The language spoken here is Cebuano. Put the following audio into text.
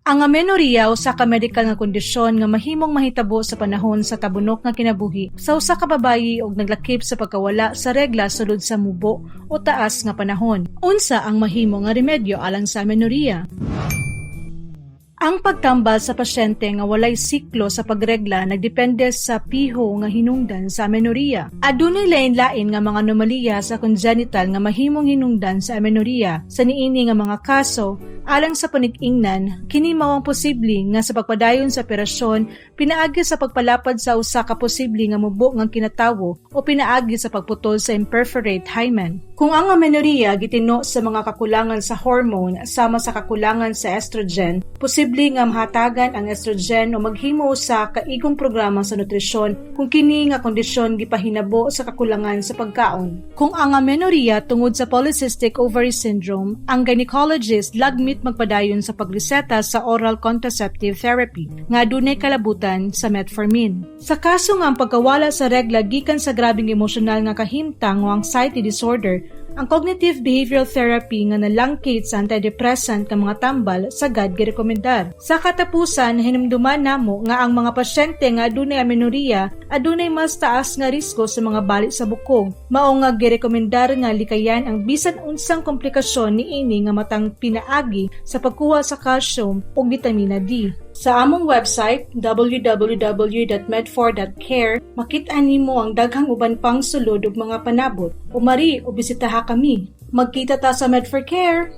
Ang amenorrhea usa ka medikal nga kondisyon nga mahimong mahitabo sa panahon sa tabunok nga kinabuhi sa usa ka babayi ug naglakip sa pagkawala sa regla sulod sa mubo o taas nga panahon. Unsa ang mahimo nga remedyo alang sa amenorrhea? Ang pagtambal sa pasyente nga walay siklo sa pagregla nagdepende sa piho nga hinungdan sa amenorrhea. Adunay lain-lain nga mga anomalya sa congenital nga mahimong hinungdan sa amenorrhea. Sa niini nga mga kaso, alang sa panig-ingnan, kini mao ang posible nga sa pagpadayon sa operasyon pinaagi sa pagpalapad sa usa ka posible nga mubo nga kinatawo o pinaagi sa pagputol sa imperforate hymen. Kung ang amenorrhea gitino sa mga kakulangan sa hormone sama sa kakulangan sa estrogen, posible nga mahatagan ang estrogen o maghimo sa kaigong programa sa nutrisyon kung kini nga kondisyon gipahinabo sa kakulangan sa pagkaon. Kung ang amenorrhea tungod sa polycystic ovary syndrome, ang gynecologist lagmit magpadayon sa pagreseta sa oral contraceptive therapy nga adunay kalabutan sa metformin. Sa kaso nga ang pagkawala sa regla gikan sa grabeng emosyonal nga kahimtang o anxiety disorder, ang cognitive behavioral therapy nga nalangkit sa antidepressant nga mga tambal sagad girekomendar. Sa katapusan, hinumduman namo nga ang mga pasyente nga adunay amenorrhea adunay mas taas nga risgo sa mga bali sa bukog. Mao nga girekomendar nga likayan ang bisan unsang komplikasyon niini nga matang pinaagi sa pagkuha sa calcium ug bitamina D. Sa among website www.med4.care, makit-an nimo ang daghang uban pang sulod ug mga panabot. Umari o bisitaha kami. Magkita ta sa Med4 Care.